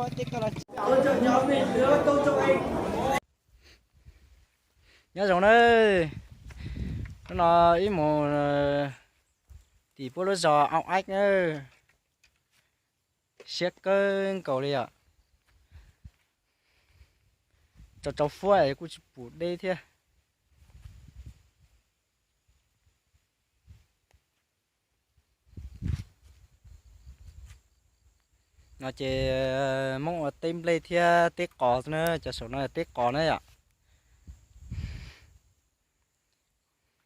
Nyob zoo nawb, hnub no wb mus tim puab lub zos Au Aib nawb, siab kawg nkaus li yom. Tsaus tsaus fuab kuj tsis pum dej thiab. No ces Hmoob ua teb nplej thiab teb qos na, cov saum no yog teb qos na yom.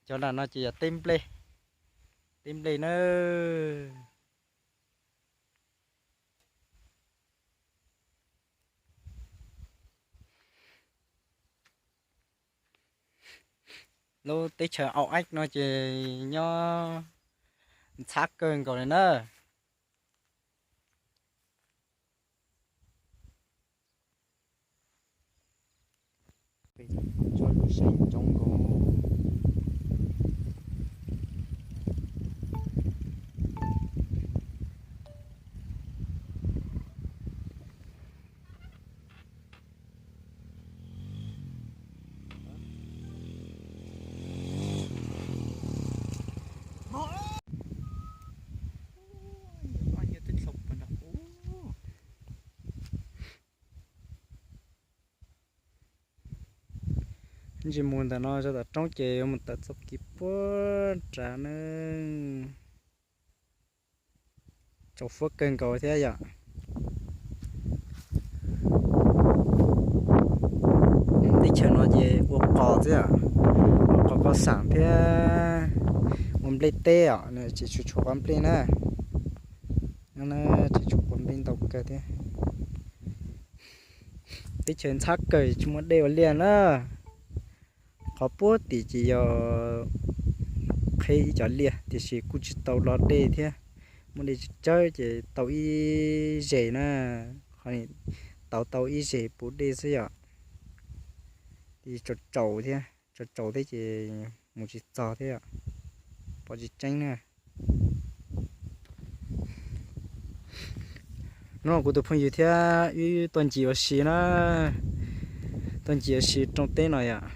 Cov nram no ces yog teb nplej, teb nplej na. Lub teb chaws Au Aib no ces nyob ntxhab kawg nkaus li na. Tso lub seem coob nkaus. Ntsis mus ntawm no zog tom roob ces yuav mus tawm txoj kev puag nrad na. Tsaus fuab kawg nkaus thiab yom. Teb chaws no ces ua qos xwb, ua qos paj xeem thiab ua nplej teb os, tseem tshuav tshuav quav nplej na. Tseem tshuav quav nplej ntau kawg thiab. Teb chaws ntxhab kawg tsis muaj dej ua liaj na. Qhov puag tim ces yog qheb ib cov liaj tiam sis kuj tsis tau los dej thiab, muaj dej tsawg tsawg ces tau ib zes na, qhov tau tau ib zes puv dej xwb yom. Ces tsaus tsaus thiab, tsaus tsaus thiab ces mus tsis txog thiab, pom tsis tseeb na. Hnub no kuv tus phooj ywg thiab wb tuaj ncig ua si na, tuaj ncig ua si rooj teb no yom.